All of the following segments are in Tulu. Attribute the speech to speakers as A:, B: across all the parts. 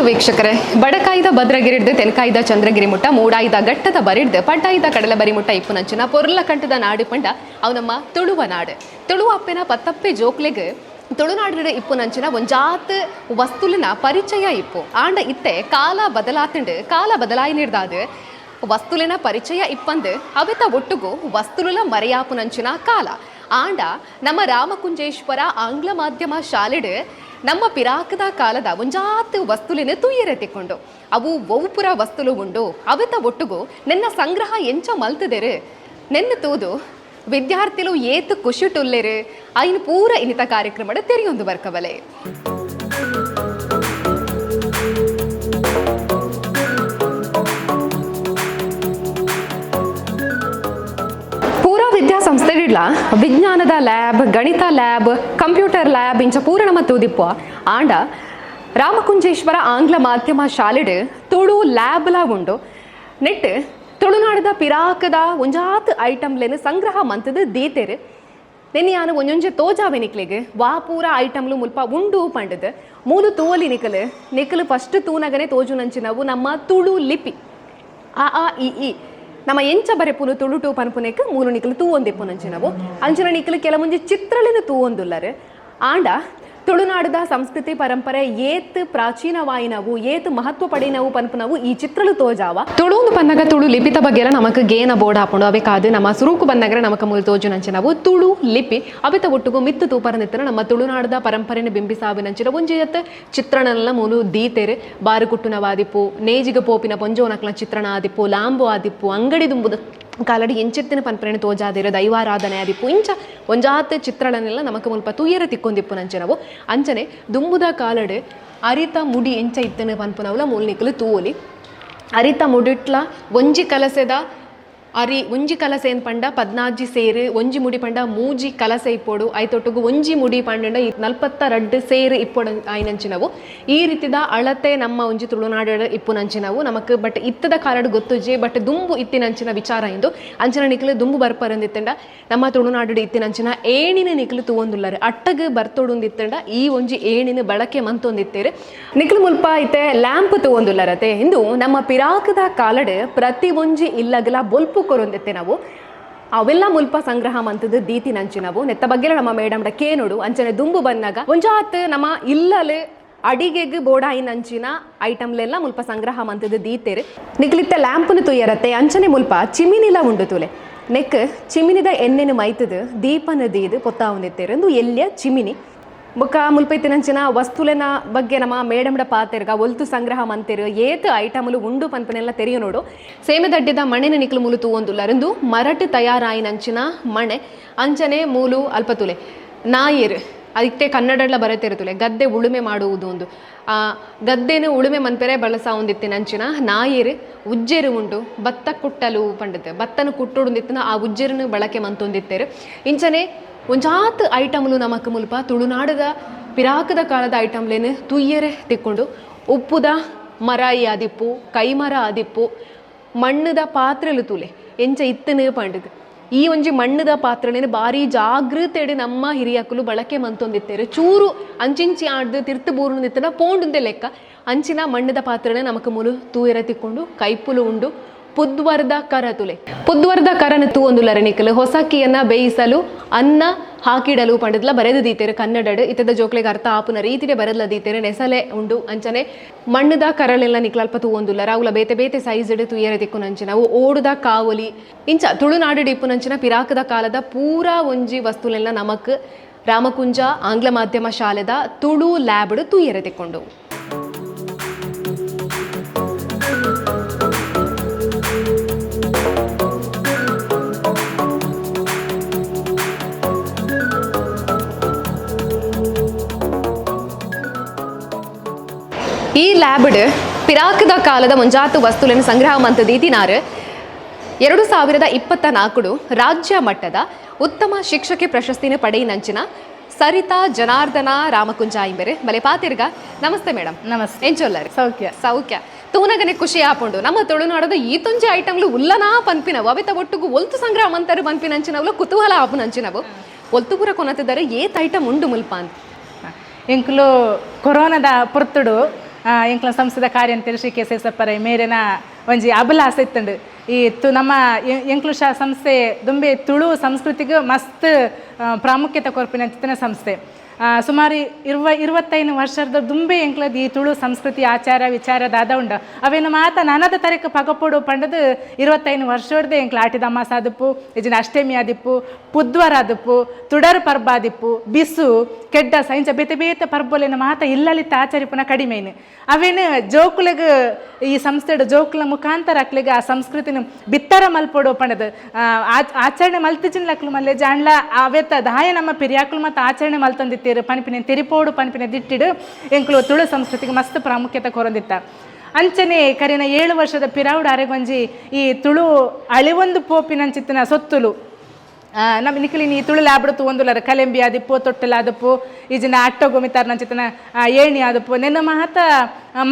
A: ವೀಕ್ಷಕರೇ, ಬಡಕಾಯ್ದ ಭದ್ರಗಿರಿಡ್ದು ತೆನ್ಕಾಯ್ದ ಚಂದ್ರಗಿರಿ ಮುಟ್ಟ, ಮೂಡಾಯ್ದ ಘಟ್ಟದ ಬರಿಡ್ದು ಪಡ್ಡಾಯ್ದ ಕಡಲ ಬರಿ ಮುಟ್ಟ ಇಪ್ಪುನಂಚಿನ ಪೊರ್ಲ ಕಂಠದ ನಾಡು ಪಂಡ ಅವು ನಮ್ಮ ತುಳುವ ನಾಡು. ತುಳುವ ಅಪ್ಪೆನ ಪತ್ತಪ್ಪೆ ಜೋಕ್ಲೆಗ್ ತುಳುನಾಡಿನ ಇಪ್ಪುನಂಚಿನ ಒಂಜಾತ್ ವಸ್ತುಲಿನ ಪರಿಚಯ ಇಪ್ಪು. ಆಂಡ ಇತ್ತೆ ಕಾಲ ಬದಲಾತುಂಡು. ಕಾಲ ಬದಲಾಯಿನಿಡ್ದಾದ್ ವಸ್ತುಲಿನ ಪರಿಚಯ ಇಪ್ಪಂದು ಅವೆತ ಒಟ್ಟುಗು ವಸ್ತುಲುಲ ಮರೆಯಾಪುನಂಚಿನ ಕಾಲ. ಆಂಡ ನಮ್ಮ ರಾಮಕುಂಜೇಶ್ವರ ಆಂಗ್ಲ ಮಾಧ್ಯಮ ಶಾಲೆಡ್ ನಮ್ಮ ಪಿರಾಕದ ಕಾಲದ ಒಂಜಾತ್ ವಸ್ತುಲಿನ ತೂಯರೆ ತಿಕ್ಕೊಂಡು. ಅವು ಒವ್ಪುರ ವಸ್ತುಲು ಉಂಡು, ಅವೆತ ಒಟ್ಟುಗು ನಿನ್ನ ಸಂಗ್ರಹ ಎಂಚ ಮಲ್ತದೆರು, ನೆನ್ನ ತೂದು ವಿದ್ಯಾರ್ಥಿಲು ಏತ್ ಖುಷಿಟುಲ್ಲೆರು, ಐನ್ ಪೂರ ಇನಿತ ಕಾರ್ಯಕ್ರಮದ ತೆರೆಯೊಂದು ಬರ್ಕಬಲೆ. ಪೂರಾ ವಿದ್ಯಾಸಂಸ್ಥೆಡಿಡ್ಲ ವಿಜ್ಞಾನದ ಲ್ಯಾಬ್, ಗಣಿತ lab, computer lab ಇಂಚ ಪೂರ ನಮ್ಮ ತೂದಿಪ್ಪ. ಆಂಡ ರಾಮಕುಂಜೇಶ್ವರ ಆಂಗ್ಲ ಮಾಧ್ಯಮ ಶಾಲೆಡ್ ತುಳು ಲ್ಯಾಬ್ಲ ಉಂಡು. ನೆಟ್ ತುಳುನಾಡದ ಪಿರಾಕದ ಒಂಜಾತ್ ಐಟಮ್ಲೆನ್ ಸಂಗ್ರಹ ಮಂತದ ದೀತೆರ್. ನೆನ್ನೆ ಯಾನು ಒಂಜೊಂಜೆ ತೋಜಾವೆ ನಿಕ್ಲೆಗ್ ವಾ ಪೂರ ಐಟಮ್ಲು ಮುಲ್ಪ ಉಂಡು ಪಂಡದು. ಮೂಲು ತೂವಲಿ ನಿಕಲು. ನಿಕಲು ಫಸ್ಟ್ ತೂನಗನೆ ತೋಜುನಂಚಿನವು ನಮ್ಮ ತುಳು ಲಿಪಿ, ಅ ಆ ಇ ಈ. ನಮ್ಮ ಎಂಚ ಬರೆಪುನು ತುಳುಟು ಪನ್ಪುನೆಕ್ ಮೂಲು ನಿಕಲು ತೂವೊಂದಿಪ್ಪುನಂಚಿನವು. ಅಂಚಿನ ನಿಕಲು ಕೆಲವೊಂಜಿ ಚಿತ್ರಲೆನ್ ತೂವೊಂದುಲ್ಲರು. ಆಂಡ ತುಳುನಾಡದ ಸಂಸ್ಕೃತಿ ಪರಂಪರೆ ಏತ್ ಪ್ರಾಚೀನವಾಯಿನವು, ಏತ್ ಮಹತ್ವ ಪಡೆಯಿನವು ಪನ್ಪುನವು ಈ ಚಿತ್ರಲು ತೋಜಾವ. ತುಳುಂದು ಪನ್ನಗ ತುಳು ಲಿಪಿತ ಬಗ್ಗೆ ಎಲ್ಲ ನಮಕ್ ಗೇನ ಬೋರ್ಡ್ ಹಾಪುಂಡು. ಅವೆಕಾದ್ ನಮ್ಮ ಸುರುಕು ಬಂದಾಗ ನಮಕ್ ಮೂಲು ತೋಜುನಂಚಿನವು ತುಳು ಲಿಪಿ. ಅವೆತ ಒಟ್ಟುಗು ಮಿತ್ತು ತೂಪರನಿತ್ತನ ನಮ್ಮ ತುಳುನಾಡದ ಪರಂಪರೆನ ಬಿಂಬಿಸಾವಿನಂಚಿನ ಒಂಜಿ ಜತ್ ಚಿತ್ರಣನೆಲ್ಲ ಮೂಲು ದೀತೆರ್. ಬಾರು ಕುಟ್ಟುನವಾದಿಪ್ಪು, ನೇಜಿಗ ಪೋಪಿನ ಪೊಂಜೋನಕ್ಲ ಚಿತ್ರಣ ಆದಿಪ್ಪು, ಲಾಂಬು ಆದಿಪ್ಪು, ಅಂಗಡಿ ದುಂಬುದ ಕಾಲಡಿ ಎಂಚೆತ್ತಿನ ಪನ್ಪರೆನ ತೋಜಾದಿರ, ದೈವಾರಾಧನೆ ಆದಿಪ್ಪು, ಇಂಚ ಒಂಜಾತ್ ಚಿತ್ರಗಳನ್ನೆಲ್ಲ ನಮಕ್ ಮುಲ್ಪ ತೂಯರ ತಿಕ್ಕೊಂದಿಪ್ಪು ನಂಚಿನವು. ಅಂಚನೆ ದುಂಬುದ ಕಾಲಡ್ ಅರಿತ ಮುಡಿ ಎಂಚ ಇತ್ತನ ಪನ್ಪುನವುಲ ಮೂಲು ನಿಕುಲು ತೂವೊಲಿ. ಅರಿತ ಮುಡಿಟ್ಲ ಒಂಜಿ ಕಲಸೆದ ಅರಿ, ಒಂಜಿ ಕಲಸೆ ಏನ್ ಪಂಡ 14 ಸೇರು, ಒಂಜಿ ಮುಡಿ ಪಂಡ ಮೂಜಿ ಕಲಸೆ ಇಪ್ಪೊಡು, ಐತೊಟ್ಟುಗು ಒಂಜಿ ಮುಡಿ ಪಂಡ 42 ಸೇರು ಇಪ್ಪೊಡು ಆಯ್ನಂಚಿನವು. ಈ ರೀತಿದ ಅಳತೆ ನಮ್ಮ ಒಂಜಿ ತುಳುನಾಡು ಇಪ್ಪುನಂಚಿನವು ನಮಕ್. ಬಟ್ ಇತ್ತದ ಕಾಲಡ್ ಗೊತ್ತುಜಿ, ಬಟ್ ದುಂಬು ಇತ್ತಿನಂಚಿನ ವಿಚಾರ ಇಂದು. ಅಂಚಿನ ನಿಕ್ಲು ದುಂಬು ಬರ್ಪರಂದಿತ್ತಂಡ ನಮ್ಮ ತುಳುನಾಡು ಇತ್ತಿನಂಚಿನ ಏಣಿನ ನಿಕ್ಲು ತೂವೊಂದುಲ್ಲರು. ಅಟ್ಟಗ್ ಬರ್ತೊಡುಂದಿತ್ತಂಡ ಈ ಒಂಜಿ ಏಣಿನ ಬಳಕೆ ಮಂತೊಂದಿತ್ತೇರು. ನಿಕ್ಲು ಮುಲ್ಪ ಇತ್ತೆ ಲ್ಯಾಂಪ್ ತೂವೊಂದುಲ್ಲರತೆ. ಇಂದು ನಮ್ಮ ಪಿರಾಕದ ಕಾಲಡ್ ಪ್ರತಿ ಒಂಜಿ ಇಲ್ಲಗಲ ಬೊಲ್ಪು ಕೊರೊಂದಿತ್ತೆ ನಾವು. ಅವೆಲ್ಲ ಮುಲ್ಪ ಸಂಗ್ರಹ ಮಂತದ್ದು ದೀತಿನಂಚಿನವು. ನೆತ್ತ ಬಗ್ಗೆ ನಮ್ಮ ಮೇಡಮ್ ಕೇನೋಡು. ಅಂಚನೆ ದುಂಬು ಬಂದಾಗ ಒಂಜಾತ್ ನಮ್ಮ ಇಲ್ಲಲೆ ಅಡಿಗೆಗ್ ಬೋಡಾಯಿನಂಚಿನ ಐಟಮ್ಲೆಲ್ಲ ಮುಲ್ಪ ಸಂಗ್ರಹ ಮಂತದ್ದು ದೀತೇರು. ನಿಕ್ಲಿತ್ತ ಲ್ಯಾಂಪ್ನು ತುಯ್ಯರತ್ತೆ. ಅಂಚನೆ ಮುಲ್ಪ ಚಿಮಿನಿಲ ಉಂಡು ತುಲೆ. ನೆಕ್ ಚಿಮಿನಿದ ಎಣ್ಣೆನು ಮೈತದು ದೀಪನ ದೀದು ಪೊತ್ತಾವೊಂದಿತ್ತೇರು. ಇಂದು ಎಲ್ಯ ಚಿಮಿನಿ. ಬೊಕ್ಕ ಮುಲ್ಪ ಇತ್ತಿನಂಚಿನ ವಸ್ತುಲೆನ ಬಗ್ಗೆ ನಮ್ಮ ಮೇಡಮ್ಡ ಪಾತೆರ್ಗ. ಒಲ್ತು ಸಂಗ್ರಹ ಮಂತೆರು, ಏತ್ ಐಟಮ್ಲು ಉಂಡು ಪನ್ಪನೆಲ್ಲ ತೆರಿಯ ನೋಡು. ಸೇಮೆದಡ್ಡಿದ ಮಣೆನ ನಿಕ್ಲು ಮೂಲು ತೂವೊಂದುಲ್ಲರಿಂದು. ಮರಟ್ ತಯಾರಾಯಿನಂಚಿನ ಮಣೆ. ಅಂಚನೆ ಮೂಲು ಅಲ್ಪ ತುಲೆ ನಾಯೆರ್ ಅದಕ್ಕೆ ಕನ್ನಡಡ್ಲ ಬರತಿರುತ್ತಲೆ, ಗದ್ದೆ ಉಳುಮೆ ಮಾಡುವುದು ಒಂದು. ಆ ಗದ್ದೆನ ಉಳುಮೆ ಮನ್ಪೆರೆ ಬಳಸಾವೊಂದಿತ್ತಿನಂಚಿನ ನಾಯೆರ್ ಉಜ್ಜೆರು ಉಂಡು. ಭತ್ತ ಕುಟ್ಟಲು ಪಂಡತೆ ಭತ್ತನ ಕುಟ್ಟೊಡುಂದಿತ್ತಿನ ಆ ಉಜ್ಜೆರನ್ನು ಬಳಕೆ ಮಂತೊಂದಿತ್ತೇರು. ಇಂಚನೆ ಒಂಜಾತ್ ಐಟಮ್ಲು ನಮಕ್ ಮುಲ್ಪ ತುಳುನಾಡದ ಪಿರಾಕದ ಕಾಲದ ಐಟಮ್ಲೇನು ತುಯ್ಯರೆ ತಿಕ್ಕೊಂಡು. ಉಪ್ಪುದ ಮರಾಯಿ ಆದಿಪ್ಪು, ಕೈಮರ ಆದಿಪ್ಪು, ಮಣ್ಣುದ ಪಾತ್ರೆಲು ತೂಲೆ ಎಂಚ ಇತ್ತನು ಪಂಡದು. ಈ ಒಂಜಿ ಮಣ್ಣುದ ಪಾತ್ರೆಲೇನು ಬಾರಿ ಜಾಗೃತೆಡ್ ನಮ್ಮ ಹಿರಿಯಕುಲು ಬಳಕೆ ಮಂತೊಂದಿತ್ತೇರು. ಚೂರು ಅಂಚಿಂಚಿ ಆಡ್ದು ತಿರ್ತು ಬೂರುಂದಿತ್ತನ ಪೋಂಡುಂದೆ ಲೆಕ್ಕ. ಅಂಚಿನ ಮಣ್ಣುದ ಪಾತ್ರೆನೆ ನಮಕ್ ಮೂಲು ತೂಯರೆ ತಿಕ್ಕೊಂಡು. ಕೈಪುಲು ಉಂಡು. ಪುದ್ವರ್ದ ಕರ ತುಲೆ. ಪುದ್ವರ್ದ ಕರನ ತೂವೊಂದುಲ್ಲರ ನಿಕಲು. ಹೊಸಕ್ಕಿಯನ್ನ ಬೇಯಿಸಲು, ಅನ್ನ ಹಾಕಿಡಲು ಪಂಡದ್ಲ ಬರೆದು ದೀತೆರು ಕನ್ನಡಡ್. ಇತ್ತದ ಜೋಕ್ಲೆಗ್ ಅರ್ಥ ಆಪುನ ರೀತಿಡೆ ಬರೆದ್ಲ ದೀತೆರು. ನೆಸಲೆ ಉಂಡು. ಅಂಚನೆ ಮಣ್ಣುದ ಕರಳೆಲ್ಲ ನಿಕ್ಲಲ್ಪ ತೂವೊಂದುಲ್ಲರ. ಅವುಲ ಬೇತೆ ಬೇತೆ ಸೈಜ್ ತುಯ್ಯರೆ ತಿಕ್ಕುನಂಚಿನ ಅವು. ಓಡುದ ಕಾವಲಿ. ಇಂಚ ತುಳುನಾಡು ಇಪ್ಪುನಂಚಿನ ಪಿರಾಕದ ಕಾಲದ ಪೂರಾ ಒಂಜಿ ವಸ್ತುಲೆಲ್ಲ ನಮಕ್ ರಾಮಕುಂಜ ಆಂಗ್ಲ ಮಾಧ್ಯಮ ಶಾಲೆದ ತುಳು ಲ್ಯಾಬ್ಡ್ ತುಯ್ಯರೆ ತಿಕ್ಕೊಂಡು. ಈ ಲ್ಯಾಬ್ಡ್ ಪಿರಾಕದ ಕಾಲದ ಮುಂಜಾತು ವಸ್ತುలను ಸಂಗ್ರಹ ಮಂತ ದೀತಿನಾರು 2024 ರಾಜ್ಯ ಮಟ್ಟದ ಉತ್ತಮ ಶಿಕ್ಷಕಿ ಪ್ರಶಸ್ತಿನ ಪಡೆಯಿನಂಚಿನ ಸರಿತಾ ಜನಾರ್ದನ ರಾಮಕುಂಜ ಇಂಬೆರೆ ಬಲೆ ಪಾತಿರ್ಗ. ನಮಸ್ತೆ ಮೇಡಮ್.
B: ನಮಸ್ತೆ.
A: ಎಂಚೊಲ್ಲರು?
B: ಸೌಖ್ಯ.
A: ಸೌಖ್ಯ. ತೂನಗನೆ ಖುಷಿ ಆಪುಂಡು. ನಮ್ಮ ತುಳುನಾಡದ ಈ ತೊಂಜಿ ಐಟಮ್ಲು ಉಲ್ಲನಾ ಪನ್ಪಿನವು, ಅವೆತ ಒಟ್ಟುಗು ಒಲ್ತು ಸಂಗ್ರಹ ಮಂತರು ಪನ್ಪಿನಂಚಿನವು ಕುತೂಹಲ ಆಪುನಂಚಿನವು. ಒಲ್ತು ಪೂರ ಕೊನತಿದ್ದಾರೆ, ಏತ್ ಐಟಮ್ ಉಂಡು ಮುಲ್ಪ ಅಂತ?
B: ಎಂಕುಲು ಕೊರೋನಾದ ಪೊರ್ತುಡು ಎಂಕ್ಲ ಸಂಸ್ಥೆದ ಕಾರ್ಯಂತೆರ್ ಶ್ರೀ ಕೆ ಸೇಸಪ್ಪರೈ ಮೇರೆನ ಒಂಜಿ ಅಭಿಲಾಷೆ ಇತ್ತುಂಡು. ಈ ತು ನಮ್ಮ ಎಂಕ್ಲು ಶಾ ಸಂಸ್ಥೆ ದುಂಬೆ ತುಳು ಸಂಸ್ಕೃತಿಗೆ ಮಸ್ತ್ ಪ್ರಾಮುಖ್ಯತೆ ಕೊರ್ಪಿನಂಚಿತ್ತಿನ ಸಂಸ್ಥೆ. ಸುಮಾರು 25 ವರ್ಷದ ದುಂಬೆ ಎಂಕ್ಲದ ಈ ತುಳು ಸಂಸ್ಕೃತಿ ಆಚಾರ ವಿಚಾರ ದಾದ ಉಂಡು ಅವೇನು ಮಾತ ನನದ ತರಕ ಪಗಪೊಡು ಪಂಡದು 25 ವರ್ಷದ ಎಂಕ್ಲ ಆಟಿದ ಅಮಾಸ ಆದಿಪ್ಪು, ಇಜಿನ ಅಷ್ಟಮಿ ಆದಿಪ್ಪು, ಪುದ್ವಾರ ಆದಿಪ್ಪು, ತುಡರ್ ಪರ್ಬ ಆದಿಪ್ಪು, ಬಿಸು ಕೆಡ್ಡ ಇಂಚ ಬೇತೆ ಬೇತೆ ಪರ್ಬೊಲೆನ ಮಾತ ಇಲ್ಲಲಿತ್ತ ಆಚರಿಪುನ ಕಡಿಮೆನು. ಅವೇನು ಜೋಕುಲೆಗ್ ಈ ಸಂಸ್ಥೆಡ್ ಜೋಕುಲ ಮುಖಾಂತರ ಅಕ್ಲೆಗ್ ಆ ಸಂಸ್ಕೃತಿನ ಬಿತ್ತರ ಮಲ್ಪೊಡು ಪಂಡದು ಆಚರಣೆ ಮಲ್ತಿಜಿನ್ಲಕ್ಲು ಮಲ್ಲೆ ಜಾಂಡ್ಲ ಅವೆತ್ತ ದಾಯ ನಮ್ಮ ಪೆರಿಯಾಕುಲು ಮತ್ತು ಆಚರಣೆ ಮಲ್ತೊಂದಿತ್ತೀರು ಪನ್ಪಿನ ತೆರಿಪೋಡು ಪನ್ಪಿನ ದಿಟ್ಟಿಡು ಎಂಕ್ಲು ತುಳು ಸಂಸ್ಕೃತಿಗೆ ಮಸ್ತ್ ಪ್ರಾಮುಖ್ಯತೆ ಕೊರೊಂದಿತ್ತ. ಅಂಚನೆ ಕರಿನ 7 ವರ್ಷದ ಪಿರಾವುಡು ಅರೆಗೊಂಜಿ ಈ ತುಳು ಅಳಿವೊಂದು ಪೋಪಿನಂಚಿತ್ತಿನ ಸೊತ್ತುಲು ನಮ್ಮ ನಿಕ್ಲಿನಿ ಈ ತುಳು ಲ್ಯಾಬ್ಡು ತೂವೊಂದುಲ್ಲರ್ ಕಲೆಂಬಿ ಆದಿಪ್ಪು, ತೊಟ್ಟಲ್ ಆದಿಪ್ಪು, ಈಜಿನ ಅಟ್ಟೊಗೊಮಿತಾರ್ ನಂಚಿತ್ತಿನ ಏಣಿ ಆದಿಪ್ಪು, ನೆನ್ನ ಮಾತ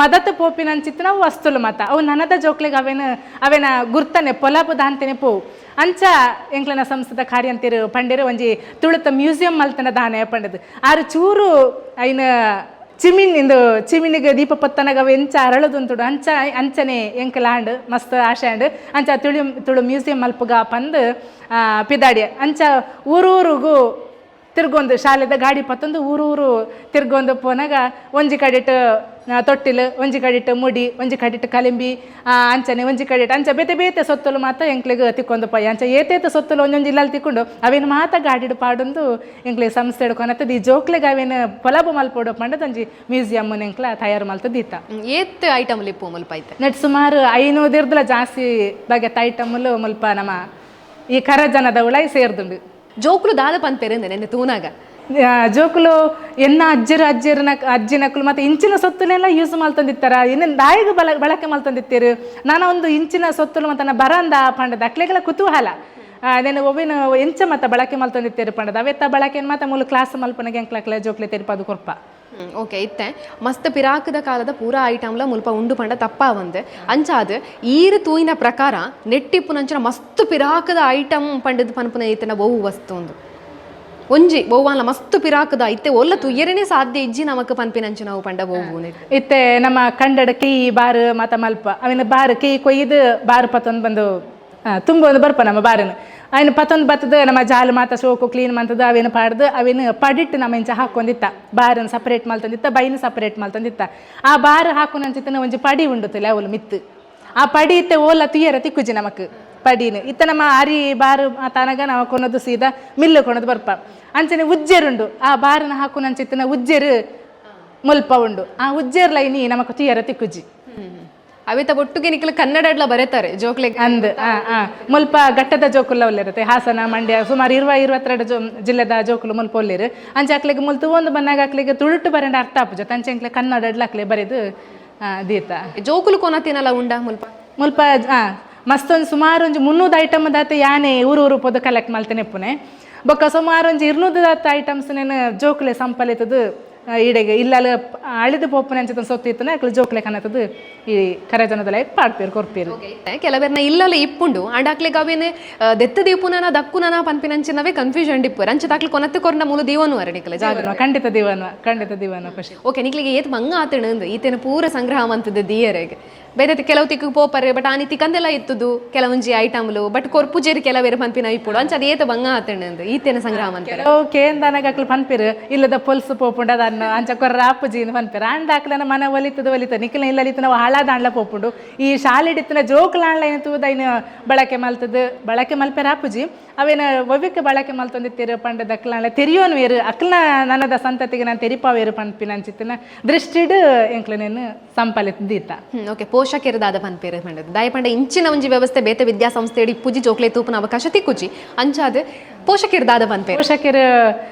B: ಮದತ್ ಪೋಪಿನಂಚಿತ್ತಿನ ವಸ್ತುಲು ಮಾತ ಅವು ನನದ ಜೋಕ್ಲೆಗ್ ಅವೇನ ಅವೇನ ಗುರ್ತನೆ ಪೊಲಬು ದಾಂತೆನೆ ಪೋವು. ಅಂಚ ಎಂಕ್ಲೆನ ಸಂಸ್ಥೆದ ಕಾರ್ಯಂತೆರ್ ಪಂಡೆರ್ ಒಂಜಿ ತುಳುತ ಮ್ಯೂಸಿಯಂ ಮಲ್ತನ ದಾನೆ ಪಂಡದು. ಆರು ಚೂರು ಐನ ಚಿಮಿನ್ ಇಂದು ಚಿಮಿನಿಗೆ ದೀಪ ಪತ್ತನಗ ಅವು ಎಂಚ ಅರಳದುಂತುಡು ಅಂಚ ಅಂಚನೆ ಎಂಕಲ ಆಂಡ್ ಮಸ್ತ್ ಆಶೆ ಆಂಡ್. ಅಂಚ ತುಳು ತುಳು ಮ್ಯೂಸಿಯಂ ಮಲ್ಪುಗ ಪಂದ್ ಪಿದಾಡಿ ಅಂಚ ಊರೂರುಗು ತಿರ್ಗೊಂದು ಶಾಲೆದ ಗಾಡಿ ಪತ್ತೊಂದು ಊರೂರು ತಿರ್ಗೊಂದು ಪೋನಾಗ ಒಂಜಿ ಕಡೆಟ್ ತೊಟ್ಟಿಲು, ಒಂಜಿ ಕಡೆಟ್ ಮುಡಿ, ಒಂಜಿ ಕಡೆಟ್ ಕಲಿಂಬಿ, ಅಂಚನೆ ಒಂಜಿ ಕಡೆಟ್ ಅಂಚ ಬೇತೆ ಬೇತೆ ಸೊತ್ತುಲು ಮಾತ ಎಂಕ್ಲೆಗ್ ತಿಕ್ಕೊಂದು ಪೋಯ. ಅಂಚ ಏತೇತ ಸೊತ್ತುಲು ಒಂಜೊಂಜಿ ಇಲ್ಲಲ್ಲಿ ತಿಕ್ಕೊಂಡು ಅವೇನು ಮಾತ ಗಾಡಿಡ್ ಪಾಡೊಂದು ಎಂಕ್ಲೆ ಸಂಸ್ಥೆ ಕೊನತ್ತದ ಈ ಜೋಕ್ಲೆಗ್ ಅವೇನು ಪೊಲಬು ಮಲ್ಪೊಡು ಪಂಡದ ಒಂಜಿ ಮ್ಯೂಸಿಯಮ್ ಎಂಕ್ಲ ತಯಾರು ಮಲ್ತದ ಇತ್ತ.
A: ಏತ್ ಐಟಮ್ ಲಿಪ್ಪು ಮುಲ್ಪ ಐತೆ?
B: ನೆಟ್ ಸುಮಾರು 500 ಜಾಸ್ತಿ ಬಗೆತ ಐಟಮ್ಲು ಮುಲ್ಪ ನಮ್ಮ ಈ ಕರಜನದ ಉಳೈ ಸೇರ್ದುಂಡು.
A: ಜೋಕುಲು ದಾದ ಪನ್ಪೆರ್ ನೆನ್ನೆ ತೂನಾಗ?
B: ಜೋಕುಲು ಎನ್ನ ಅಜ್ಜರು ಅಜ್ಜರನ ಅಜ್ಜಿನಕುಲು ಮತ್ತೆ ಇಂಚಿನ ಸೊತ್ತುನೆಲ್ಲ ಯೂಸ್ ಮಲ್ತೊಂದಿತ್ತಾರ, ಇನ್ನು ದಾಯಿಗ್ ಬಳಕೆ ಮಲ್ತೊಂದಿತ್ತೀರು, ನಾನ ಒಂದು ಇಂಚಿನ ಸೊತ್ತುಲು ಮತ್ತೆ ಬರಂದ ಪಂಡದ ಅಕ್ಲೆಗೆಲ್ಲ ಕುತೂಹಲ. ನೆನ್ ಒವ್ವಿನ ಎಂಚ ಮತ್ತ ಬಳಕೆ ಮಲ್ತೊಂದಿತ್ತೀರು ಪಂಡದ ಅವೆತ್ತ ಬಳಕೆ ಮಾತ ಮೂಲು ಕ್ಲಾಸ್ ಮಲ್ಪನಗೆ ಎಂಕ್ಲಕ್ಲೆ ಜೋಕ್ಲೆ ತೆರಿಪಾದು ಕೊರ್ಪ.
A: ಓಕೆ, ಇತ್ತೆ ಮಸ್ತ್ ಪಿರಾಕದ ಕಾಲದ ಪೂರಾ ಐಟಮ್ಲ ಮುಲ್ಪ ಉಂಡು ಪಂಡ ತಪ್ಪಾ ಬಂದು. ಅಂಚಾದ್ ಈರು ತೂಯಿನ ಪ್ರಕಾರ ನೆಟ್ಟಿಪ್ಪುನಂಚಿನ ಮಸ್ತ್ ಪಿರಾಕದ ಐಟಮ್ ಪಂಡದ್ ಪನ್ಪುನ ಈತನ ಬಹು ವಸ್ತು ಉಂದು ಒಂಜಿ ಬಹುವಾನ್ಲ ಮಸ್ತ್ ಪಿರಾಕದ ಇತ್ತೆ ಒಲ್ಲ ತುಯ್ಯರನೇ ಸಾಧ್ಯ ಇಜ್ಜಿ ನಮಕ್ ಪನ್ಪಿನಂಚಿನವು ಪಂಡ ಬಹು?
B: ಇತ್ತೆ ನಮ್ಮ ಕಂಡಡ ಕೀ ಬಾರು ಮಾತ ಮಲ್ಪ ಅವಿನ ಬಾರು ಕೀ ಕೊಯ್ದು ಬಾರು ಪತ್ತೊಂದು ಬಂದು ತುಂಬ ಒಂದು ಬರ್ಪ ನಮ್ಮ ಬಾರನು ಅವಿನ ಪತ್ತೊಂದು ಬತ್ತದ ನಮ್ಮ ಜಾಲು ಮಾತ ಸೋಕು ಕ್ಲೀನ್ ಮಂತದ ಅವೇನು ಪಾಡ್ದು ಅವೇನು ಪಡಿಟ್ಟು ನಮ್ಮ ಇಂಚ ಹಾಕೊಂಡಿತ್ತ ಬಾರನ್ನು ಸಪ್ರೇಟ್ ಮಲ್ತೊಂದಿತ್ತ, ಬೈನ ಸಪ್ರೇಟ್ ಮಲ್ತೊಂದಿತ್ತ. ಆ ಬಾರು ಹಾಕೊನಂಚಿತ್ತನ ಒಂಜಿ ಪಡಿ ಉಂಡುತ್ತಲ್ಲ ಅವಳು ಮಿತ್ತು ಆ ಪಡಿ ಇತ್ತೆ ಓಲ ತುಯ್ಯರ ತಿಕ್ಕುಜಿ ನಮಕ್ ಪಡಿನ. ಇತ್ತ ನಮ್ಮ ಅರಿ ಬಾರು ತನಗ ನಾವು ಕೊನದು ಸೀದಾ ಮಿಲ್ಲು ಕೊನದು ಬರ್ಪ. ಅಂಚನೆ ಉಜ್ಜೆರುಂಡು ಆ ಬಾರನ ಹಾಕುನಂಚಿತ್ತನ ಉಜ್ಜೆರು ಮುಲ್ಪ ಉಂಡು ಆ ಉಜ್ಜೆರ್ ಲೈನಿ ನಮಕ್ ತುಯ್ಯರ ತಿಕ್ಕುಜಿ.
A: ಅವಿತ ಒಟ್ಟುಗೆ ನಿಕ್ಲ ಕನ್ನಡಡ್ಲ ಬರೆತಾರೆ ಜೋಕ್ಲೆಗ್?
B: ಅಂದ್ ಆ ಆ ಮುಲ್ಪ ಘಟ್ಟದ ಜೋಕುಲ ಒಲ್ಲೆರುತ್ತೆ, ಹಾಸನ ಮಂಡ್ಯ ಸುಮಾರು 22 ಜಿಲ್ಲೆದ ಜೋಕುಲು ಮುಲ್ಪ ಒಲ್ಲೆರು. ಅಂಚೆ ಅಕ್ಲೆಗ್ ಮುಲ್ಪ ತೂವೊಂದು ಬಂದಾಗ ಅಕ್ಲೆಗ್ ತುಳುಟು ಬರಂಡ ಅರ್ಥ ಆಪುಜ, ಅಂಚೆ ಅಂಕ್ಲೆ ಕನ್ನಡ ಅಕ್ಲೆ ಬರೆದು ದೀತ.
A: ಜೋಕುಲು ಕೊನತಿನಲ ಉಂಡ ಮುಲ್ಪ?
B: ಮುಲ್ಪ ಮಸ್ತ್ ಒಂದು ಸುಮಾರು ಒಂಜಿ 300 ಐಟಮ್ ದಾತ ಯಾನೆ ಊರು ಊರು ಪೋದು ಕಲೆಕ್ಟ್ ಮಲ್ತೇನೆ ಪುನೆ. ಬೊಕ್ಕ ಸುಮಾರು ಒಂಜಿ 200 ದಾತ ಐಟಮ್ಸ್ ನೇನು ಜೋಕುಲೆ ಸಂಪಲಿತದು ಈಡೆಗೆ ಇಲ್ಲಲ್ಲ ಅಳಿದು ಪೋಪುನೆ ಅಂಚಿನ ಸೊತ್ತು ಇತ್ತನ ಅಕ್ಲೆ ಜೋಕುಲೆ ಕನತದು ಈ ಕರೆಜನದ ಪಾಡ್ಪೇರು ಕೊರ್ಪೇರು.
A: ಕೆಲವೆರ್ನ ಇಲ್ಲಲ್ಲ ಇಪ್ಪುಂಡು ಅಂಡ್ ಅಕ್ಲೆಗ್ ಅವೇನೆ ದೆತ್ತ ದೀಪುನನ ದಕ್ಕುನನ ಪನ್ಪಿನಂಚಿನವೇ ಕನ್ಫ್ಯೂಷನ್ ಡಿಪ್ಪು ಅಂಚ ಅಕ್ಲೆ ಕೊನತ್ತೆ ಕೊರ್ನ ಮೂಲು ದೀವನು ಅರ ನಿಕ್ಲೆ ಜಾಗ?
B: ಖಂಡಿತ ದಿವನ, ಖಂಡಿತ ದಿವನ ಖುಷಿ.
A: ಓಕೆ, ನಿಕ್ಲಿಗೆ ಏತ್ ಮಂಗ ಆತಣಂದು ಈತೇನ ಪೂರ ಸಂಗ್ರಹ ಮಂತದ ದಿಯರೆಗ್ ಬೇರೆ ಕೆಲವು ತಿಕ್ಕು ಪೋಪರೆ ಬಟ್ ಆನಿ ತಿಕ್ಕಂದೆಲ್ಲ ಇತ್ತುದು ಕೆಲವೊಂಜಿ ಐಟಮ್ಲು ಬಟ್ ಕೊರ್ಪುಜೇರಿ ಕೆಲವೇರು ಪನ್ಪಿನ ಇಪ್ಪುಡು. ಅಂಚ ಅದು ಏತ ಬಂಗ ಆತಣಂದು ಈತೇನ ಸಂಗ್ರಹ ಮಂತ?
B: ಕೆಲವು ಕೇಂದನಾಗ ಅಕ್ಲು ಪನ್ಪಿರು ಇಲ್ಲದ ಪೊಲ್ಸು ಪೋಪುಂಡು ಅದನ್ನು ಅಂಚ ಕೊರ್ರ ಆಪುಜಿ ಪನ್ಪಿರು. ಅಂಡ ಅಕ್ಲನ ಮನ ಒಲಿತದ ಒಲಿತ ನಿಕ್ಲ ಇಲ್ಲ ನಾವು ಹಾಳಾದ ಆಂಡ್ಲ ಪೋಪುಂಡು. ಈ ಶಾಲೆಡಿತ್ತಿನ ಜೋಕುಲ ಆನ್ಲೈನ್ ತೂದ ಐನ ಬಳಕೆ ಮಲ್ತದ ಬಳಕೆ ಮಲ್ಪೆರ ಆಪುಜಿ ಅವೇನ ಒವ್ವಿಕ್ಕೆ ಬಳಕೆ ಮಲ್ತೊಂದಿತ್ತೀರು ಪಂಡದ ಅಕ್ಲಾಂಡ ತೆರಿಯೋನ್ ವೇರು ಅಕ್ಲನ ನನದ ಸಂತತಿಗೆ ನಾನು ತೆರಿಪಾವೇರು ಪನ್ಪಿನ ಅಂಚಿತ್ತಿನ ದೃಷ್ಟಿಡ್ ಎಂಕ್ಲನೇನು ಸಂಪಾಲಿತ ದೀತ.
A: ಓಕೆ, ಪೋಷಕರದಾದ ಪನ್ಪೇರು ಪಂಡದು ದಾಯ ಪಂಡ ಇಂಚಿನ ಒಂಜಿ ವ್ಯವಸ್ಥೆ ಬೇತೆ ವಿದ್ಯಾಸಂಸ್ಥೆ ಇಪ್ಪುಜಿ, ಜೋಕ್ಲೆ ತೂಪುನ ಅವಕಾಶ ತಿಕ್ಕುಜಿ. ಅಂಚಾದ ಪೋಷಕರದಾದ ಪನ್ಪೇರು?
B: ಪೋಷಕರು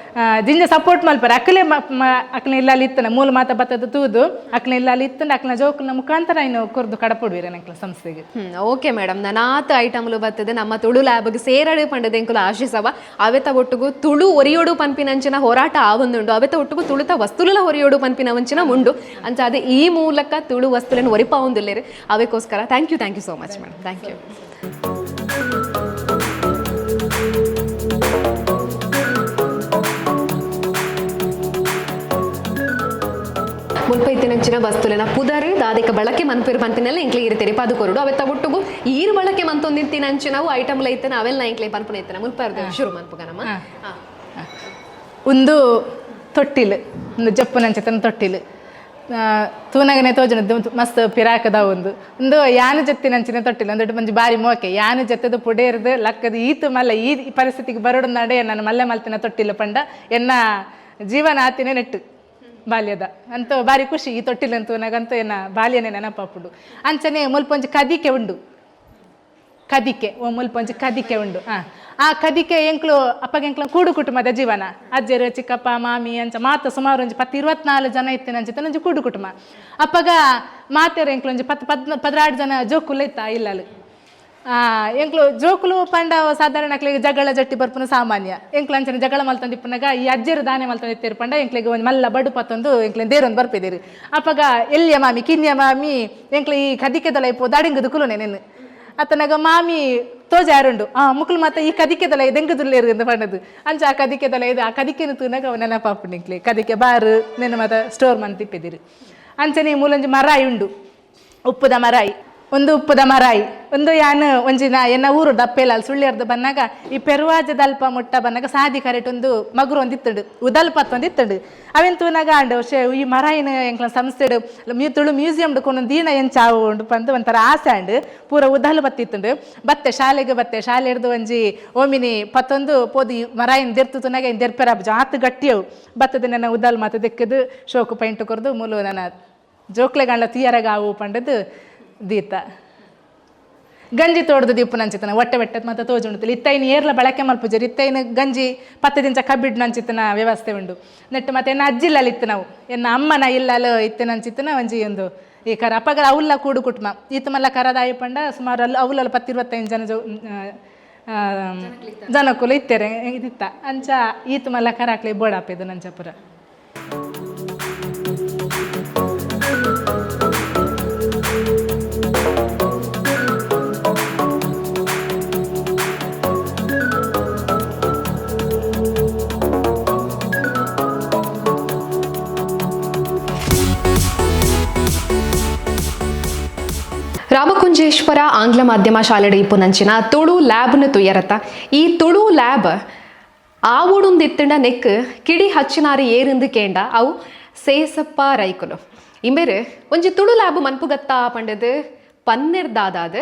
B: ಜಿಂಜ ಸಪೋರ್ಟ್ ಮಲ್ಪರ ಅಕ್ಲೆ ಅಕ್ಲೆ ಇಲ್ಲ ಇತ್ತನ ಮೂಲ ಮಾತ ಬತ್ತದ ತೂದು ಅಕ್ಲೆ ಇಲ್ಲ ಇತ್ತನ ಅಕ್ಲ ಜೋಕುಲ್ನ ಮುಖಾಂತರ ಇನ್ನು ಕೊರ್ದು ಕಡಪೊಡುವಿರ ಎಂಕ್ಲ ಸಂಸ್ಥೆಗೆ.
A: ಓಕೆ ಮೇಡಮ್, ನನಾತ್ ಐಟಮ್ಲು ಬರ್ತದೆ ನಮ್ಮ ತುಳು ಲ್ಯಾಬ್ಗೆ ಸೇರಡು ಪಂಡದ ಎಂಕುಲು ಆಶಿಸವ. ಅವೆತ ಒಟ್ಟುಗು ತುಳು ಒರಿಯೋಡು ಪನ್ಪಿನಂಚಿನ ಹೋರಾಟ ಆವೊಂದುಂಡು, ಅವೆತ ಒಟ್ಟುಗು ತುಳುತ ವಸ್ತುಲ ಹೊರಿಯೋಡು ಪನ್ಪಿನ ವಂಚಿನ ಉಂಡು. ಅಂಚಾದ ಈ ಮೂಲಕ Tulu ವಸ್ತುలను ಒರಿಪಾವೊಂದುಲ್ಲೇರು ಅವೆಕೋಸ್ಕರ thank you, thank you so much madam, thank you. ಮುಲ್ಪೈತಿನಂಚಿನ ವಸ್ತುಲೆನ ಪುದರ್ ದಾದಿಕ ಬಳಕೆ ಮನ್ಪಿರು ಪನ್ಪಿನೆಲ್ಲ ಎಂಕ್ಲೆ ಇರ್ತೀರಿ ಪದುಕೊರುಡು ಅವೆತ್ತ ಒಟ್ಟುಗು ಈರು ಬಳಕೆ ಮಂತೊಂದಿತ್ತಿನಂಚಿನವು ಐಟಮ್ ಐತನ ಅವೆಲ್ಲ ಎಂಕ್ಲೆ ಪನ್ಪುನ ಇತ್ತನ ಮುಲ್ಪ ಶುರು ಮನ್ಪುಗ ನಮ್ಮ.
B: ಒಂದು ತೊಟ್ಟಿಲು, ಒಂದು ಜಪ್ಪುನಂಚಿತನ ತೊಟ್ಟಿಲು. ತೂನಗನೆ ತೋಜನ ಮಸ್ತ್ ಪಿರಾಕದ ಒಂದು ಒಂದು ಯಾನು ಜತ್ತಿನಂಚಿನ ತೊಟ್ಟಿಲು. ಒಂದು ಮಂಜಿ ಬಾರಿ ಮೋಕೆ ಯಾನು ಜತ್ತದ ಪುಡೇರ್ದು ಲಕ್ಕದ ಈತು ಮಲ್ಲ ಈ ಪರಿಸ್ಥಿತಿಗೆ ಬರೋಡು ನಡೆ ನಾನು ಮಲ್ಲೆ ಮಲ್ತಿನ ತೊಟ್ಟಿಲು ಪಂಡ ಎನ್ನ ಜೀವನ ಆತಿನ ನೆಟ್ಟು ಬಾಲ್ಯದ ಅಂತ ಬಾರಿ ಖುಷಿ. ಈ ತೊಟ್ಟಿಲು ತೂನಗಂತೂ ಎನ್ನ ಬಾಲ್ಯನೇ ನೆನಪಾಪುಡು. ಅಂಚನೆ ಮುಲ್ಪೊಂಜಿ ಕದಿಕೆ ಉಂಡು, ಕದಿಕೆ ಓ ಮುಲ್ಪೊಂಜಿ ಕದಿಕೆ ಉಂಡು. ಆ ಕದಿಕೆ ಎಂಕ್ಲು ಅಪ್ಪಗೆ ಎಂಕ್ಲು ಕೂಡು ಕುಟುಂಬದ ಜೀವನ. ಅಜ್ಜರು ಚಿಕ್ಕಪ್ಪ ಮಾಮಿ ಅಂಚ ಮಾತ ಸುಮಾರು ಒಂಜಿ 10-24 ಜನ ಇತ್ತಿನ ಅಂಚಿತ್ತ ಒಂಜಿ ಕೂಡು ಕುಟುಂಬ. ಅಪ್ಪಗ ಮಾತೆರು ಎಂಕ್ಲು ಒಂಜಿ 10 16 ಜನ ಜೋಕುಲು ಇತ್ತ ಇಲ್ಲಲು. ಎಂಕ್ಲು ಜೋಕುಲು ಪಂಡ ಸಾಧಾರಣ ಅಕ್ಲಿಗೆ ಜಗಳ ಜಟ್ಟಿ ಬರ್ಪುನ ಸಾಮಾನ್ಯ. ಎಂಕ್ಲು ಅಂಚನೆ ಜಗಳ ಮಲ್ತಂದಿಪ್ಪುನಾಗ ಈ ಅಜ್ಜರು ದಾನೆ ಮಲ್ತಂದಿತ್ತೇರು ಪಂಡ ಎಂಕ್ಲಿಗೆ ಒಂದು ಮಲ್ಲ ಬಡು ಪತ್ತೊಂದು ಎಂಕ್ಲೆ ದೇರೊಂದು ಬರ್ಪಿದ್ದೀರಿ. ಅಪ್ಪಗ ಎಲ್ಲಿಯ ಮಾಮಿ ಕಿನ್ಯ ಮಾಮಿ ಎಂಕ್ಲು ಈ ಕದಿಕೆದೊಲ ಇಪ್ಪು ದಾಡಿಂಗದು ಕುಲುನೆ ನೆನ್ನು ಅತನಗ ಮಾಮಿ ತೋಜಾರುಂಡು ಆ ಮುಕ್ಲು ಮತ್ತೆ ಈ ಕದಿಕೆದಲ ದೆಂಗದುಲ್ಲೇರು ಅಂತ ಪಂಡದು. ಅಂಚ ಆ ಕದಿಕೆದಲ ಇದು ಆ ಕದಿಕೆನು ತೂನಾಗ ಅವ ನೆನಪಾಪುಂಡು. ಕದಿಕೆ ಬಾರು ನೆನ ಮಾತ ಸ್ಟೋರ್ ಮಂತಿಪ್ಪಿದಿರು. ಅಂಚನೆ ಮೂಲೊಂಜಿ ಮರಾಯಿ ಉಂಡು, ಉಪ್ಪುದ ಮರಾಯಿ ಒಂದು, ಉಪ್ಪುದ ಮರಾಯಿ ಒಂದು. ಯಾನು ಒಂಜಿ ನಾ ಎನ್ನ ಊರು ದಪ್ಪೆಲ್ಲ ಸುಳ್ಳಿಯರ್ದು ಬನ್ನಾಗ ಈ ಪೆರುವಾಜದಲ್ಪ ಮುಟ್ಟ ಬನ್ನಾಗ ಸಾದಿ ಕರೆಟ್ ಒಂದು ಮಗುರು ಒಂದು ಇತ್ತುಂಡು, ಉದಲ್ಪ ಒಂದು ಇತ್ತುಂಡು. ಅವೆನ್ ತೂನಾಗ ಆಂಡು ಶೇ ಈ ಮರಾಯಿನ ಎಂಕ್ಲ ಸಂಸ್ಥೆಡು ತುಳು ಮ್ಯೂಸಿಯಂ ಕೊಂಡೊಂದು ದೀನ ಎಂಚಾವು ಉಂಡು ಪಂದು ಒಂಥರ ಆಸೆ ಆಂಡು. ಪೂರ ಉದಲ್ ಬತ್ತಿತ್ತುಂಡು. ಬತ್ತೆ ಶಾಲೆಗೆ, ಬತ್ತೆ ಶಾಲೆ ಹಿಡ್ದು ಒಂಜಿ ಓಮಿನಿ ಪತ್ತೊಂದು ಪೋದು ಈ ಮರಾಯಿನ ದೆರ್ತು ತೂನಾಗ ಇನ್ ದೆರ್ಪೆರ ಜಾತ್ ಗಟ್ಟಿಯವು. ಬತ್ತದ ನನ್ನ ಉದಲ್ ಮಾತ ದೆಕ್ಕದು ಶೋಕು ಪೈಂಟ್ ಕೊರ್ದು ಮೂಲು ನನ್ನ ಜೋಕ್ಲೆಗಂಡ ತೀಯರಗಾವು ಪಂಡದು ದೀತ. ಗಂಜಿ ತೋಡ್ದು ದೀಪು ನಂಚಿತನ ಹೊಟ್ಟೆ ಬೆಟ್ಟದ ಮತ್ತೆ ತೋಜುಂಡುತ್ತಲ್ಲ. ಇತ್ತೈನ ಏರ್ಲ ಬಳಕೆ ಮಲ್ಪುಜರು. ಇತ್ತೈನ ಗಂಜಿ 10 ದಿಂಚ ಕಬ್ಬಿಡ್ ನಂಚಿತನ ವ್ಯವಸ್ಥೆ ಉಂಡು ನೆಟ್ಟು. ಮತ್ತೆ ಎನ್ನ ಅಜ್ಜಿಲ್ಲಲ್ಲಿ ಇತ್ತು ನಾವು ಎನ್ನ ಅಮ್ಮನ ಇಲ್ಲಲು ಇತ್ತು ನಂಚಿತನ ಒಂಜಿ ಒಂದು ಈ ಕರ. ಅಪ್ಪಗ ಅವುಲ್ಲ ಕೂಡು ಕುಟುಂಬ ಈತ ಮಲ್ಲ ಕರದಾಯಿ ಪಂಡ ಸುಮಾರು ಅಲ್ಲಿ ಅವುಲಲ್ಲ 10-25 ಜನ ಜೋ ಜನಕುಲು ಇತ್ತೇರೆ ಇದಿತ್ತ. ಅಂಚ ಈತ ಮಲ್ಲ ಕರಾಕ್ಲಿ ಬೋಡಾಪಿದ್ದು ನಂಚಪುರ.
A: ರಾಮಕುಂಜೇಶ್ವರ ಆಂಗ್ಲ ಮಾಧ್ಯಮ ಶಾಲೆಡ್ ಇಪ್ಪುನಂಚಿನ ತುಳು ಲ್ಯಾಬ್ನ ತುಯರತ. ಈ ತುಳು ಲ್ಯಾಬ್ ಆವುಡುಂದಿತ್ತಂಡ ನೆಕ್ ಕಿಡಿ ಹಚ್ಚಿನಾರು ಏರಿಂದು ಕೇಂಡ ಅವು ಸೇಸಪ್ಪ ರೈಕುಲು. ಇಂಬೇರು ಒಂಜಿ ತುಳು ಲ್ಯಾಬ್ ಮನ್ಪುಗತ್ತ ಪಂಡದು ಪನ್ನೆರ್ದಾದಾದ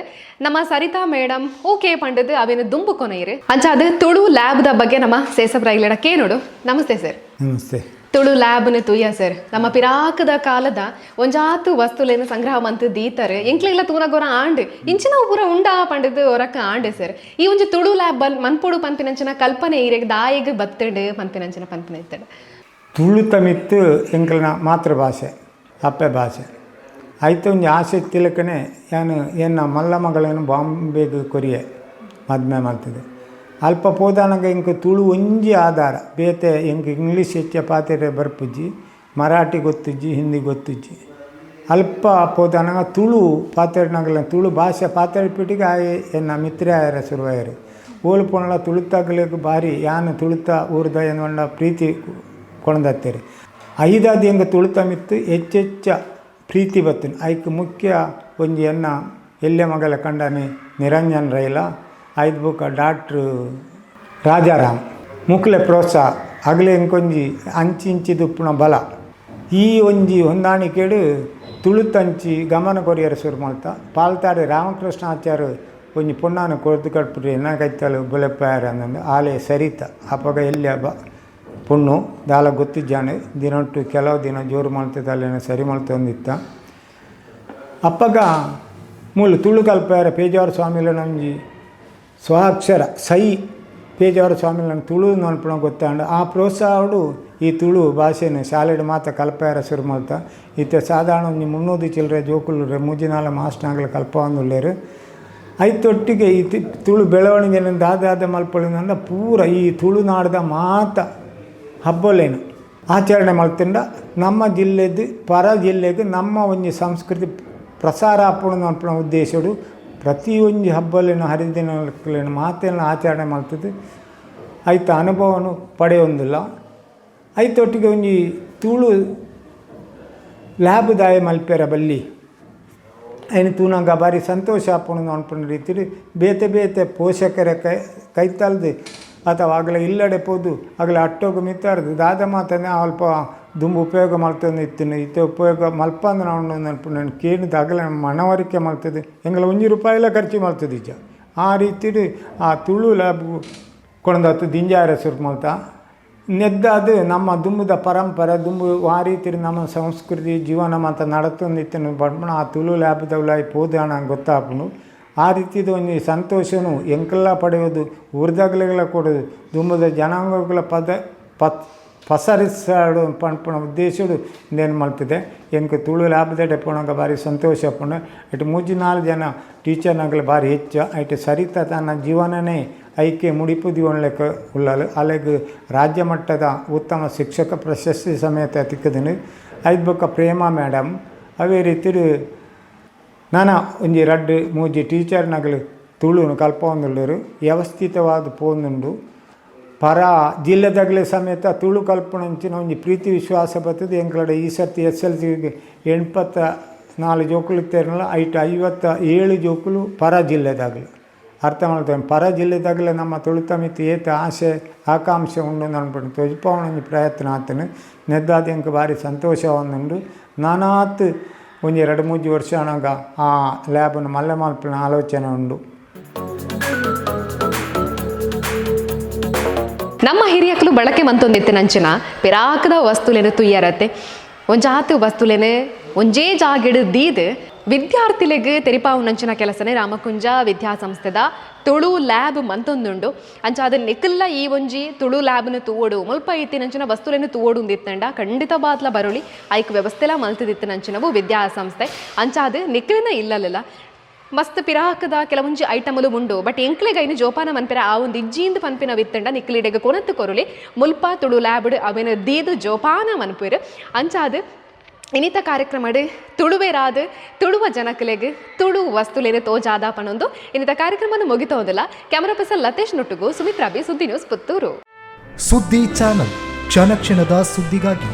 A: ನಮ್ಮ ಸರಿತಾ ಮೇಡಮ್ ಓಕೆ ಪಂಡದು ಅವೇನು ದುಂಬು ಕೊನೆಯಿರು. ಅಂಚ ಅದು ತುಳು ಲ್ಯಾಬ್ದ ಬಗ್ಗೆ ನಮ್ಮ ಸೇಸಪ್ಪ ರೈಲಡ ಕೇನೋಡು. ನಮಸ್ತೆ ಸರ್.
C: ನಮಸ್ತೆ.
A: ತುಳು ಲ್ಯಾಬ್ನ ತೂಯ ಸರ್, ನಮ್ಮ ಪಿರಾಕದ ಕಾಲದ ಒಂಜಾತು ವಸ್ತುಲೇನು ಸಂಗ್ರಹ ಮಂತ್ ದೀತಾರೆ. ಎಂಕ್ಲೆಲ್ಲ ತೂನಗೊರ ಆಂಡ್ ಇಂಚಿನ ಪೂರ ಉಂಡಾ ಪಂಡದು ಒರಕ ಆಂಡೆ ಸರ್. ಈ ಒಂಜಿ ತುಳು ಲ್ಯಾಬ್ ಬಲ್ ಮನ್ಪುಡು ಪನ್ಪಿನಂಚಿನ ಕಲ್ಪನೆ ಈರೆಗ್ ದಾಯಿಗ್ ಬತ್ತಂಡು ಪನ್ಪಿನಂಚಿನ ಪನ್ಪಿನ ಇತ್ತಂಡು?
C: ತುಳು ತಮಿತ್ತು ಎಂಕಲ್ನ ಮಾತೃಭಾಷೆ, ಅಪ್ಪೆ ಭಾಷೆ ಆಯ್ತು. ಒಂಜಿ ಆಸೆ ತಿಲಕನೆ ಯಾನು ಎನ್ನ ಮಲ್ಲ ಮಗಳೇನು ಬಾಂಬೆಗೆ ಕೊರಿಯೆ ಮದ್ಮೆ ಮಲ್ತದೆ. ಅಲ್ಪ ಪೋದಾನಗ ಎಂಕ್ ತುಳು ಒಂಜಿ ಆಧಾರ. ಬೇತೆ ಎಂಕ್ ಇಂಗ್ಲೀಷ್ ಹೆಚ್ಚ ಪಾತೆರೆ ಬರ್ಪುಜ್ಜಿ, ಮರಾಠಿ ಗೊತ್ತುಜ್ಜಿ, ಹಿಂದಿ ಗೊತ್ತುಜ್ಜಿ. ಅಲ್ಪ ಪೋದಾನಗ ತುಳು ಪಾತೆರ್ನಗಲ ತುಳು ಭಾಷೆ ಪಾತೆರ್ಪಿಟಿಗೆ ಆಯೆ ಎನ್ನ ಮಿತ್ರ ಆಯರ ಶುರುವಾಯರು. ಓಲು ಪೋಣಲ ತುಳುತಾಗಲಿಕ್ಕೆ ಭಾರಿ ಯಾನು ತುಳುತ ಊರ್ದ ಎನ್ನುವಂಡ ಪ್ರೀತಿ ಕೊಣದತ್ತೇರಿ. ಐದಾದಿ ಎಂಕ್ ತುಳುತ ಮಿತ್ತು ಹೆಚ್ಚೆಚ್ಚ ಪ್ರೀತಿ ಬತ್ತಿನ ಐಕ್ ಮುಖ್ಯ ಒಂಜಿ ಎನ್ನ ಎಲ್ಲೆ ಮಗಲ ಕಂಡನಿ ನಿರಂಜನ್ ರೈಲ, ಐದು ಬೊಕ ಡಾಕ್ಟ್ರು ರಾಜಾರಾಮ್ ಮುಕ್ಲೆ ಪ್ರೋತ್ಸಾಹ ಅಗಲೆ ಎಂಕೊಂಜಿ ಅಂಚಿ ಇಂಚಿ ದುಪ್ಪುನ ಬಲ. ಈ ಒಂಜಿ ಹೊಂದಾಣಿಕೆಡು ತುಳುತಂಚಿ ಗಮನ ಕೊರಿಯರ ಶುರು ಮಲ್ತ. ಪಾಲ್ತಾಡಿ ರಾಮಕೃಷ್ಣ ಆಚಾರ್ಯ ಒಂಜಿ ಪೊಣ್ಣಾನು ಕೊರ್ದು ಕಟ್ಪುರಿ ಎನ್ನ ಕೈತಲು ಬುಲೆಪ್ಪಾಯರ ಅಂದಂದು ಆಲೆ ಸರಿತ. ಅಪಗ ಎಲ್ಲಿ ಬ ಪೊಣ್ಣು ದಾಲ ಗೊತ್ತಿಜ್ಜಾನೆ. ದಿನೊಟ್ಟು ಕೆಲವು ದಿನ ಜೋರು ಮಲ್ತದಲ್ಲೇನ ಸರಿ ಮಲ್ತೊಂದಿತ್ತ. ಅಪ್ಪಗ ಮೂಲು ತುಳು ಕಲ್ಪಾರ ಪೇಜಾವರ ಸ್ವಾಮಿಲ ಒಂಜಿ ಸ್ವಾಕ್ಷರ ಸೈ ಪೇಜಾವರ ಸ್ವಾಮಿಲನ ತುಳು ನಲ್ಪಣ ಗೊತ್ತಾಂಡ. ಆ ಪ್ರೋತ್ಸಾಹಡು ಈ ತುಳು ಭಾಷೆನ ಶಾಲೆಡ್ ಮಾತ ಕಲ್ಪಾರ ಶುರು ಮಲ್ತ. ಇತ್ತೆ ಸಾಧಾರಣ ಒಂಜಿ 300 ಚಿಲ್ಲರೆ ಜೋಕುಲು ಮೂಜಿನಾಲ ಮಾಸ್ಟ್ನಾಗ್ಲ ಕಲ್ಪವೊಂದುಲ್ಲೆರ್. ಐತೊಟ್ಟಿಗೆ ಈ ತುಳು ಬೆಳವಣಿಗೆ ದಾದ ಮಲ್ಪೊಳಿಂದ ಪೂರ ಈ ತುಳುನಾಡ್ದ ಮಾತ ಹಬ್ಬಲೇನು ಆಚರಣೆ ಮಲ್ತಿಂಡ ನಮ್ಮ ಜಿಲ್ಲೆದು ಪರ ಜಿಲ್ಲೆಗೆ ನಮ್ಮ ಒಂಜಿ ಸಂಸ್ಕೃತಿ ಪ್ರಸಾರ ಆಪುಣ ಅನ್ಪುನ ಉದ್ದೇಶಡು ಪ್ರತಿಯೊಂಜಿ ಹಬ್ಬಲೇನು ಹರಿದಿನಕ್ಲೆನ ಮಾತೆಲ್ಲ ಆಚರಣೆ ಮಲ್ತದ್ದು ಐತ ಅನುಭವನು ಪಡೆಯೊಂದಿಲ್ಲ. ಐತೊಟ್ಟಿಗೆ ಒಂಜಿ ತುಳು ಲ್ಯಾಬ್ ದಾಯ ಮಲ್ಪೆರ ಬಲ್ಲಿ ಐನ್ ತೂನಗ ಬಾರಿ ಸಂತೋಷ ಆಪುಂಡು ಅನ್ಪುನ ರೀತಿಡ್ ಬೇತೆ ಬೇತೆ ಪೋಷಕರ ಕೈ ಕೈತಲ್ದು ಅಥವಾ ಅಗಲ ಇಲ್ಲಡೆ ಪೋದು ಅಗಲ ಅಟ್ಟೋಗು ಮಿತ್ತಾರ್ದು ದಾದ ಮಾತನೆ ಅಲ್ಪ ದುಂಬು ಉಪಯೋಗ ಮಲ್ತೊಂದು ಇತ್ತಿನ ಇತ್ತೆ ಉಪಯೋಗ ಮಲ್ಪಂದು ಉಂಡು ಅನ್ಪುನ ಕೇಂದ್ರ ಅಗಲ ಮನವರಿಕೆ ಮಲ್ತದೆ. ಎಂಕಲ ಒಂಜಿ ರೂಪಾಯಿಲ ಖರ್ಚು ಮಲ್ತದಿಜ್ಜ. ಆ ರೀತಿಡ್ ಆ ತುಳು ಲ್ಯಾಬ್ ಕೊಣದತ್ತು ದಿಂಜಾರ ಸುರು ಮಲ್ತ ನೆದ್ದಾದ್ ನಮ್ಮ ದುಂಬುದ ಪರಂಪರೆ ದುಂಬು ಆ ರೀತಿ ನಮ್ಮ ಸಂಸ್ಕೃತಿ ಜೀವನ ಮಾತ ನಡತೊಂದಿತ್ತಿನ ಪನ್ಪುನ ಆ ತುಳು ಲ್ಯಾಬ್ದ ಉಲಾಯಿ ಪೋದು ನಂಗೆ ಗೊತ್ತಾಪುಂಡು. ಆ ರೀತಿದ ಒಂಜಿ ಸಂತೋಷನು ಎಂಕಲ್ಲ ಪಡೆಯೋದು, ಊರ್ದಗ್ಲೆಗ್ಲ ಕೊಡೋದು, ದುಂಬುದ ಜನಾಂಗಗಳ ಪದ ಪತ್ ಪಸರಿಸಾಡು ಪನ್ಪುನ ಉದ್ದೇಶಡು ಇಂದೇನು ಮಲ್ತಿದೆ. ಎಂಕ್ ತುಳು ಲ್ಯಾಬ್ದಡೆ ಪೋನಗ ಬಾರಿ ಸಂತೋಷ ಆಪುಂಡು. ಐಟ್ ಮೂಜಿ ನಾಲ್ ಜನ ಟೀಚರ್ನಗಲು ಬಾರಿ ಹೆಚ್ಚ ಐಟ್ ಸರಿತ ತನ್ನ ಜೀವನನೇ ಐಕೆ ಮುಡಿಪು ದೀವೊನ್ಲೆಕ ಉಲ್ಲಲ್. ಅಲೆಗ್ ರಾಜ್ಯ ಮಟ್ಟದ ಉತ್ತಮ ಶಿಕ್ಷಕ ಪ್ರಶಸ್ತಿ ಸಮೇತ ತಿಕ್ಕುದುಂಡು. ಐದ್ ಬೊಕ್ಕ ಪ್ರೇಮ ಮೇಡಮ್, ಅವೇ ರೀತಿಡ್ ನನ ಒಂಜಿ ರಡ್ಡ್ ಮೂಜಿ ಟೀಚರ್ನಗಲು ತುಳುನು ಕಲ್ಪವೊಂದುಲ್ಲೆರ್, ವ್ಯವಸ್ಥಿತವಾದ್ ಪೋವೊಂದುಂಡು. ಪರ ಜಿಲ್ಲೆದಗಲೆ ಸಮೇತ ತುಳು ಕಲ್ಪುನಂಚಿನ ಒಂಜಿ ಪ್ರೀತಿ ವಿಶ್ವಾಸ ಬತ್ತುದು. ಎಂಕ್ಲಡ ಈ ಸರ್ತಿ ಎಸ್.ಎಲ್.ಸಿ 84 ಜೋಕುಲು ಇತ್ತೆರ್ನಲ ಐಟ್ 57 ಜೋಕುಲು ಪರ ಜಿಲ್ಲೆದಾಗಲು. ಅರ್ಥ ಮಲ್ತೊಲಿ, ಪರ ಜಿಲ್ಲೆದಾಗಲೆ ನಮ್ಮ ತುಳುತ ಮಿತ್ತ್ ಏತ್ ಆಸೆ ಆಕಾಂಕ್ಷೆ ಉಂಡು ಅನ್ಪುಂಡು ತೊಜಿಪಾವುನ ಒಂಜಿ ಪ್ರಯತ್ನ ಆತುಂಡು. ನೆದ್ದಾದ್ ಎಂಕ್ ಬಾರಿ ಸಂತೋಷ ಆವೊಂದುಂಡು. ನಾನಾತ್ ಒಂಜಿ ರಡ್ಡ್ ಮೂಜಿ ವರ್ಷ ಆನಗ ಆ ಲ್ಯಾಬ್ನು ಮಲ್ಲೆ ಮಲ್ಪುನ ಆಲೋಚನೆ ಉಂಡು.
A: ನಮ್ಮ ಹಿರಿಯಕ್ಲು ಬಳಕೆ ಮಂತೊಂದಿತ್ತಿನಂಚಿನ ಪಿರಾಕದ ವಸ್ತುಲೇನು ತುಯ್ಯರತ್ತೆ ಒಂಜಾತ್ ವಸ್ತುಲೇನು ಒಂಜೇ ಜಾಗಿಡು ದೀದ್ ವಿದ್ಯಾರ್ಥಿಲೆಗ್ ತೆರಿಪಾವುನಂಚಿನ ಕೆಲಸನೆ ರಾಮಕುಂಜ ವಿದ್ಯಾಸಂಸ್ಥೆದ ತುಳು ಲ್ಯಾಬ್ ಮಂತೊಂದುಂಡು. ಅಂಚಾದ ನಿಕಲ್ಲ ಈ ಒಂಜಿ ತುಳು ಲ್ಯಾಬ್ನು ತೂವೊಡು, ಮುಲ್ಪ ಇತ್ತಿನಂಚಿನ ವಸ್ತುಲೇನು ತೂವೊಡು ಉಂದಿತ್ತಂಡ ಖಂಡಿತ ಬಾತ್ಲ ಬರೊಳಿ. ಐಕ್ ವ್ಯವಸ್ಥೆಲ ಮಲ್ತದಿತ್ತಿನಂಚಿನವು ವಿದ್ಯಾಸಂಸ್ಥೆ. ಅಂಚಾದ ನಿಕ್ಲಿನ ಇಲ್ಲಲ್ಲ ಮಸ್ತ್ ಪಿರಾಕದ ಕೆಲವೊಂಜಿ ಐಟಮುಲು ಉಂಡು, ಬಟ್ ಎಂಕ್ಲೆಗ್ ಐನ್ ಜೋಪಾನ ಮನ್ಪೆರ ಆ ಒಂದು ಇಜ್ಜಿಂದ್ ಪನ್ಪಿನ ವಿತ್ತಂಡ ನಿಕ್ಲಿಡೆಗ್ ಕೊನತ್ತು ಕೊರೊಲಿ. ಮುಲ್ಪ ತುಳು ಲ್ಯಾಬ್ಡ್ ಅವೆನ್ ದೀದ್ ಜೋಪಾನ ಮನ್ಪೆರ್. ಅಂಚಾದ್ ಇನಿತ ಕಾರ್ಯಕ್ರಮಡ್ ತುಳುವೆರಾದ್ ತುಳುವ ಜನಕಲೆಗ್ ತುಳು ವಸ್ತುಲೇನು ತೋಜಾದ ಪನೊಂದು ಇನ್ನಿತ ಕಾರ್ಯಕ್ರಮನ ಮುಗಿತೋದಿಲ್ಲ. ಕ್ಯಾಮರಾ ಪರ್ಸನ್ ಲತೇಶ್ ನೊಟ್ಟುಗು ಸುಮಿತ್ರಾ ಬಿ, ಸುದ್ದಿ ನ್ಯೂಸ್, ಪುತ್ತೂರು.
D: ಸುದ್ದಿ ಚಾನಲ್, ಕ್ಷಣ ಕ್ಷಣದ ಸುದ್ದಿಗಾಗಿ.